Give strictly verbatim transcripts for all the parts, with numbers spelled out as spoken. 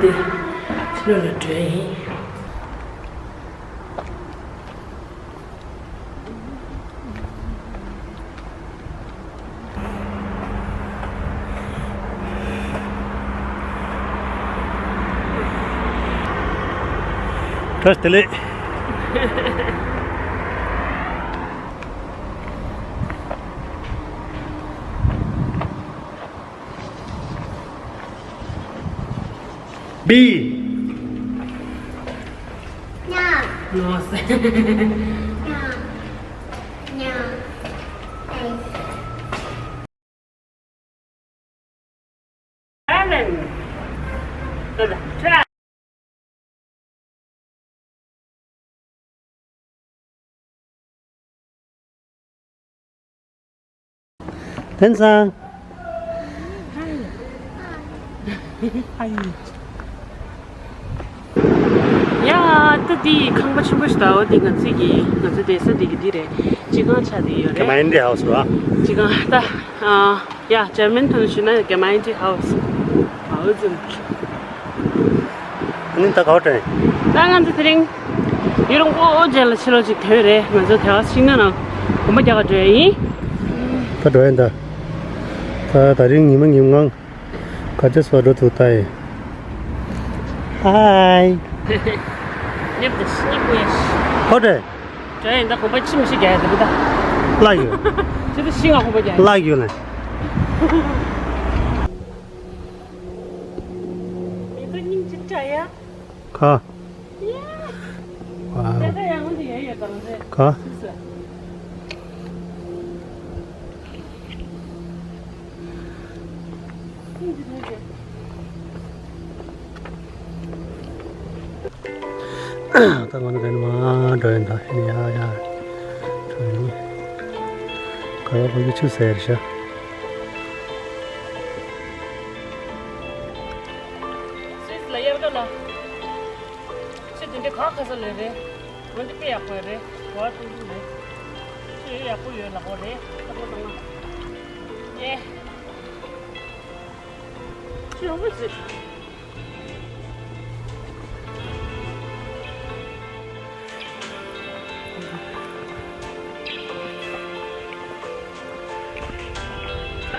ཕྱི་ལོགས་ལ་འགྲོ་ཡ་ཡིན། བཀྲ་ཤིས་བདེ་ལེགས། B. No. No. No. Alan. Try. ཐན་སང་། ཡ། ད་འདི་ཁང་པ་ཆེན་པོ་ཞིག་འདུག་འོ་འདི་ང་ཚོའི་གི་ང་ཚོའི་བསྡད་ས་འདི་གི་འདི་རེད། སྤྱི་ཁང་ཆགས་བསྡད་ཡོད་རེད། Community house རེད་བ། སྤྱི་ཁང་ད། ཨ། ཡ། འཇར་མན་ཐོག་ནས་ཞུས་ན་Gemeinde Haus། ཨའོ་ཙུམ། ཨ་ནི་ད་ག་པར་འགྲོ་ཡིན། ད་ང་ཚོ་དེ་རིང་ཡུན་རིང་པོ་རྗེས་ལ་ཕྱི་ལོགས་ཅིག་ཐོན་རེད། ང་ཚོ་དེ་བ་ཤིང་ནགས་ནང་གོམ་པ་རྒྱག་ག་འགྲོ་ཡ་ཡིན། ད་འགྲོ་ཡིན་ད། ད་ད་རིང་ཉི་མ་ཉིན་གང་ག་ཚོད་སོ་འགྲོ་ཐུབ་ད་ཡིན། ཧའི། ཉེབ་དེ་ཤི་ཉེབ་གོ་ཡ་ཤི། ཧོ་དེ། དྲན་ཡིན་ད་གོམ་པ་ཕྱི་མི་ཤི་རྒྱག་ཡ་དེ་རེད་ད། ལ་ཡོད། ཅི་ད་ཤི་ང་གོམ་པ་རྒྱག་ཡ། ལ་ཡོད་ལ། མི་ཚོ་སྙིང་རྗེ་དྲག་ཡ། ཁ། ཡ། ཝའོ། ད་ད་ཡང་འོན་ཏེ་ཡ་ཡོད་དང་རེད། ཁ། སུ་སུ། སྙིང་རྗེ་དྲག་ཡ། ད་ང་ཚོ་དེ་ནས་མར་འགྲོ་ཡིན་ད། ཡ་ཡ། འགྲོ་ཡིན། ག་ཡོད་ཁོ་གི་ཆུ་ཟེར་ཤག་སུད་སི་ལ་དབྱར་ཁ་ལ། ཆུ་དེ་འདྲའི་ག་ཁ་ས་ལ་རེད། འོན་ཏེ་དཔེ་ཡག་པོ་རེད། གོ་བ་ཐུང་ཐུང་རེད། ཆུ་ཡོད་ཡག་པོ་ཡོད་ལ་གོ་རེད། ལྟ་བུ་དང་། ཡེ། ཆུ་ཡག་པོ་ཟིག་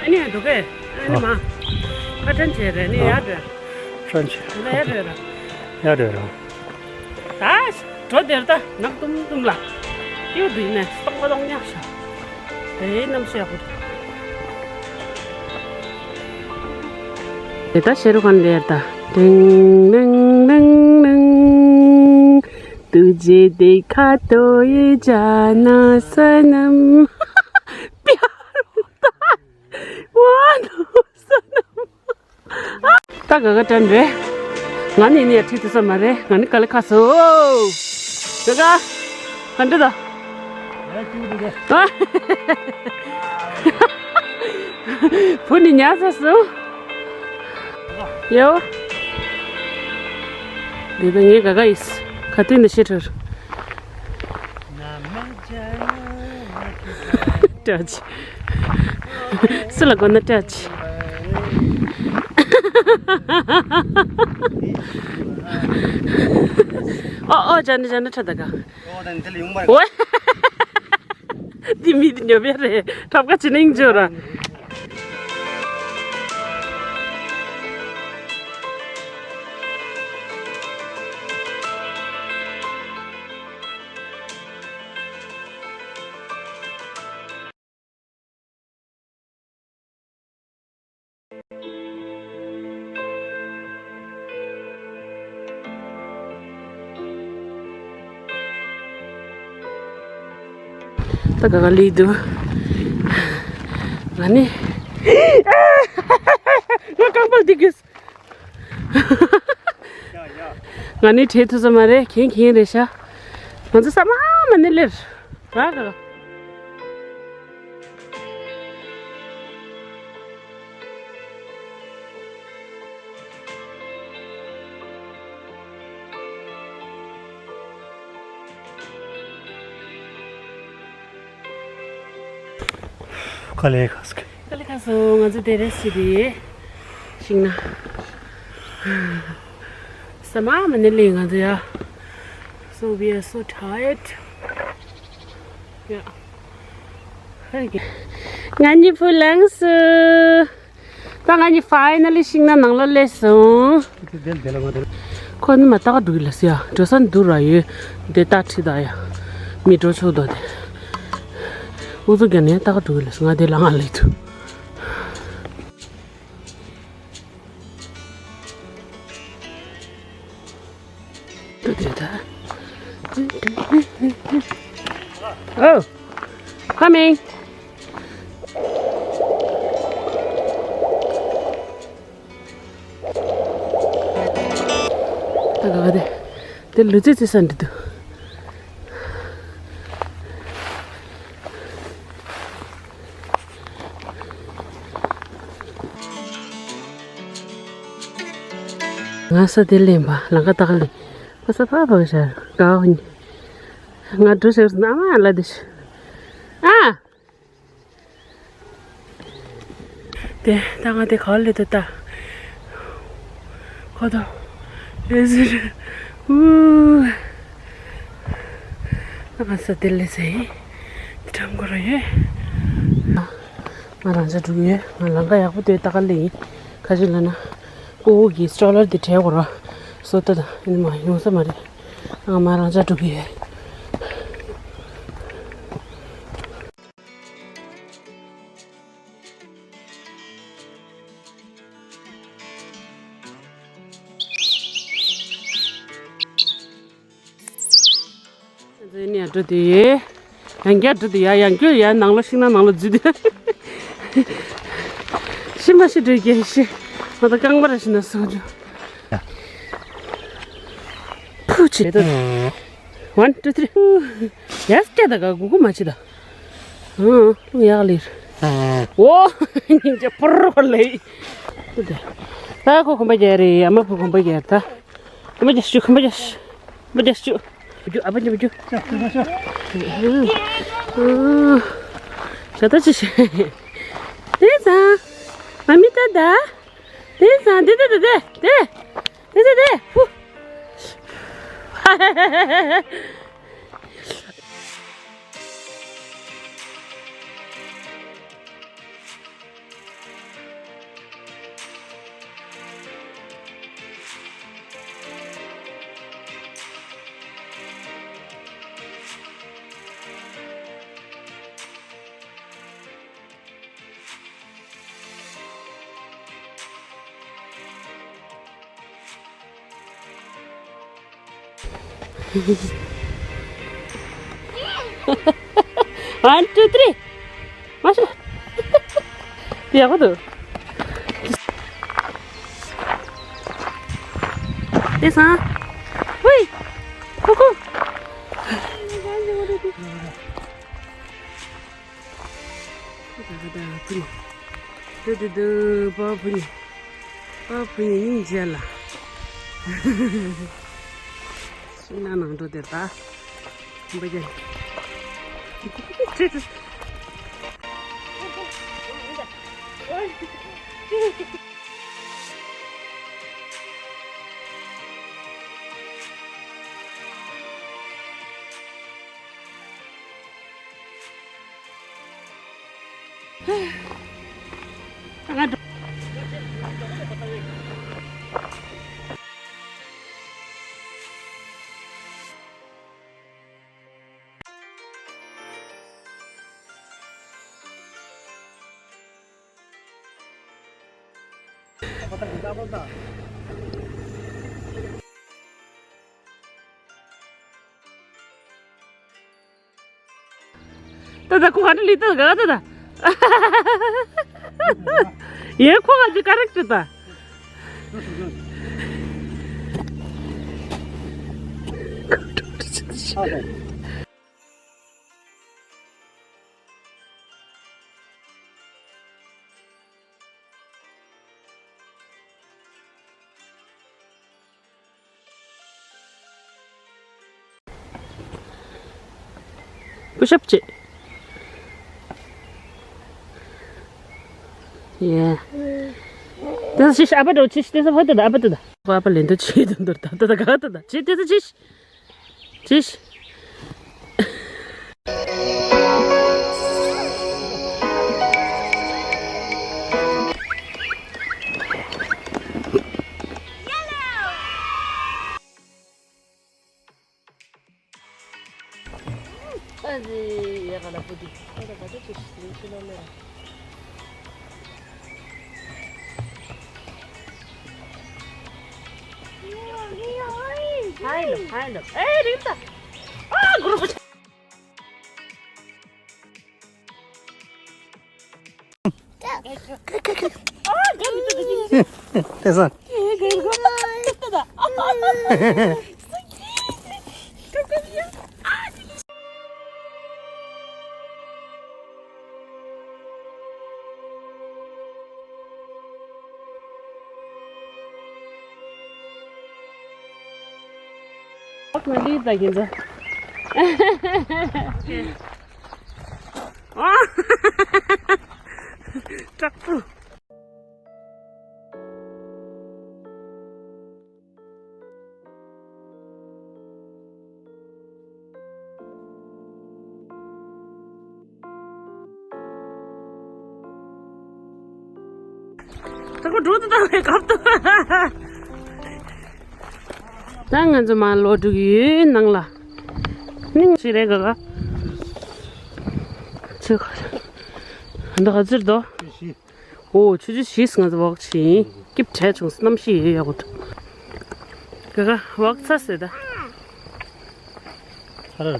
ཨ་ནི་འདུག་གས། ཨ་ནི་མ། ཨ་ཁྲན་བྱས་རེད་ནི་ཡར་འགྲོ། ཁྲན་བྱས། ཡར་འགྲོ་ར། ཡར་འགྲོ་ར། ད་འགྲོ་དེར་ད་ནག་དུམ་དུམ་ལ། ཡོད་འདུག་ནས་སྟོང་པ་སྟོང་ཉག་ཤ། དེའི་གནམ་གཤིས་ཡག་པོ་འདུག་དེ་ད་ཤེ་རུ་ཁན་ལེར་ད། ཏིང་ནིང་ནིང་ནིང། तुझे देखा तो ये जाना सनम। प्यार होता है, वो सनम। ད་ག་ག་དྲན་རེད། ང་ནི་ནི་ཡ་ཁྲིད་དུ་ས་མ་རེད། ང་ནི་ག་ལེ་ཁ་སོ། ག་ག་ག་འདྲ་ད། བུ་ནི་ཉལ་ས་སོ། ཡོ། འདི་ད་ངའི་ག་ག་ཡིས་ཁ་ཏོན་ནི་ཤེས་ཁྲར། ཏྲ་ཅི། སུ་ལ་དགོས་ན་ཏྲ་ཅི། ཨོ་ཨོ་ཇ་ནི་ཇ་ནི་ཁྲ་ད་ག་ཝེ། འདི་མི་འདི་ཉོ་བེ་རེད། ཁྲབ་ཁ་ཅི་ནིང་ཇོ་ར། ད་ག་ག་ལི་འདུག་ང་ནི། ང་རྐང་པ་འདི་གིས། ང་ནི་བྲེལ་ཐུབ་ས་མ་རེད། གན་གན་རེད་ཤག་ང་ཚོ་ས་མ་མ་ནི་ལེར། ར་ག་ག་ཀ་ལེ་ཁ་སྐད། ཀ་ལེ་ཁ་སོ། ང་ཚོ་དེ་རེ་སི་རེ་ཤིང་ན། ད་མ་མ་ནི་ལི་ང་ཚོ་ཡ། So we are so tired. Yeah. ང་གཉིས་བུ་ལངས་སོང་། ད་ང་གཉིས་finally་ཤིང་ནགས་ནང་ལ་སླེབས་སོང་། ཁོ་ནི་མ་ཏག་འགྲོ་གི་ལ་སི་ཡ། འགྲོ་ས་འདུག་ར་ཡོད། དེ་ཏག་ཁྲིད་ད་ཡ། མི་འགྲོ་ཆོག་དོ་དེ། ཨུ་ཚུགས་རྒྱག་ནས་ཏག་འགྲོ་གི་ལ་སི། ང་དེ་ལ་ང་སླེབས་ཐུབ། Oh, coming. ད་ག་བ་དེ། དེ་ལུས་རྩལ་རྩེད་ས་འདི་འདུག། ང་ས་དེ་ལེན་པ་ལང་ཀ་ཏག་ལེ། ཕ་ས་ཕ་ཕ་ཤར་ག་བ་ཉི། ང་འགྲོ་ཤར་ན་མ་ལ་དེ་ཤི། ཨ། དེ་ད་ང་དེ་ག་བ་ལེ་དུ་ད། ཁོ་ཐོ། ཨེ་ཟེར། ཨུ། ང་ས་དེ་ལེ་ཟེ། ཁྲམ་གོ་ར་ཡོད། ང་རང་ཅག་འགྲོ་གི་ཡོད། ང་ལང་ཀ་ཡག་པོ་དེ་ལྟ་ག་ལེ་ཡིན། ཁ་ཅིག་ལ་ན། ཨོ་གི་སི་ཊོ་ལར་དེ་བྲལ་གོ་ར། སོ་ཏ་ད་ཡིན་མ་ཡོང་ས་མ་རེད། ང་མ་རང་ཅག་འགྲོ་གི་ཡོད། ང་ཚོ་ཡིན་ཡ་འགྲོ་དུས་ཡོད། ཡང་བསྐྱར་འགྲོ་དུས་ཡ་ཡང་བསྐྱར་ཡ་ནང་ལོ་ཤིང་ནགས་ནང་ལོ་འཛུལ་དུས། ཤི་མ་ཤི་འགྲོ་རྒྱལ་ཤི། ང་ད་རྐང་པ་ར་ཤི་ན་སོང་འགྲོ། ཕུ་ཆེ་ད། One, two, three. ཡ་སྐྱ་ད་ག་གུ་གུ་མ་ཆེ་ད། ཨང་། ལུང་ཡག་ལིར། ཨོ། སྙིང་རྗེ་པོར་ལེ། ད་ཁོ་གོམ་པ་རྒྱག་རེད། ཨ་མ་བུ་གོམ་པ་རྒྱག་ད། གོམ་པ་རྒྱག་ཤུ། གོམ་པ་རྒྱག་ཤུ། གོམ་པ་རྒྱག་ཤུ། བུ་རྒྱུ། ཨ་ཕ་རྒྱུ། བུ་རྒྱུ། ཞག་ད་ཅི་ཤེས། དེ་ཙང་། མ་མི་ད་ད། དེ་ཙང་། དེ་དེ་དེ་དེ་དེ། དེ་དེ་དེ། ཧུ། One, two, three. མ་ཤི། དེ་ཡག་པོ་འདུག། དེ་སང་། ཧུའི། ཁུ་ཁུ། ད་ག་ད་བུ་ནི། ཏུ་ཏུ་ཏུ། པ་བུ་ནི། པ་བུ་ནི་སྙིང་རྗེ་ལ། ཤིང་ནགས་ནང་འགྲོ་དེར་ད། བུ་རྒྱན། ད་ད་ཁོ་ཧ་ཏི་ལི་ཏི་ག་ད་ད། ཡེ་ཁོ་ཧ་ཅི་ཀ་རེག་ཏི་ད། Push up ཅིག། ཡེ། དེ་ཤི་ཤི། ཨ་ཕ་འགྲོ། ཤི་ཤི། དེ་ས་ཕ་ཏི་ད། ཨ་ཕ་ཏི་ད། པ་པ་ལེན་དུ་ཆེད་དུ་འདོར་ད་ད་ད་ག་ད་ད་ཅི་དེ་ད་ཅི་ཅི། ཨ་ཙི། ཡ་ག་ལ་པོ་དེ་ཁོ་ད་ག་ད་ཅི་ལུས་ཤི་ལོ་ལེ། ཧའི་ལོ་ཧའི་ལོ། ཨེ་རིང་ད། ཨ་གུ་རུ་པོ། དེ་ས། ཨ་ཁོ་ལི་ད་གིན་ཟ། དྲག་པོ། ད་ཁོ་འགྲོ་དུ་བཏང་བའི་སྐབས་དུ། ད་ང་ཚོ་མར་ལོག་འགྲོ་གི་ཡོད་ནང་ལ། སྙིང་ཞིག་རེད་ག་ག་ཚོད་ག་འདི་ག་ཚོད་དོ། ཨོ་ཆུ་ཆུ་ཞིས་ང་ཚོ་ཝོག་ཕྱིན། སྐྱིབས་བྲལ་བྱུང་། གནམ་གཤིས་ཡོད་ཡག་པོ་འདུག་ག་ག་ཝོག་ཚ་ཟེར་ད། ཚ་ར་ད།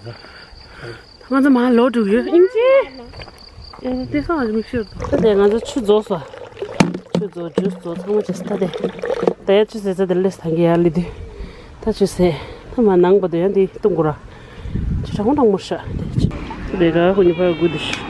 ང་ཚོ་མར་ལོག་འགྲོ་གི་ཡོད། ཨིན་ཅི། ཨེ་དེ་སང་ང་ཚོ་མིག་ཤོར་འདུག་ད་དེ་ང་ཚོ་ཆུ་རྫོགས་སོ། ཆུ་རྫོགས་ཇུས་རྫོགས་ཚང་མ་བྱས་སོ། ད་དེ་ད་ཡ་ཆུ་ཟེར་ཚ་དེ་ལས་ཐང་གི་ཡར་ལི་དུས། ད་ཆུ་ཟེར་ད་མ་ནང་པ་དུ་ཡང་དེ་བཏུང་དགོས་ར། ཆུ་གྲང་མོ་གྲང་མོ་ཤ་དེ་ཆུ། དེ་ག་ཁོ་ཉི་ཕ་དགུ་དུ་ཤི།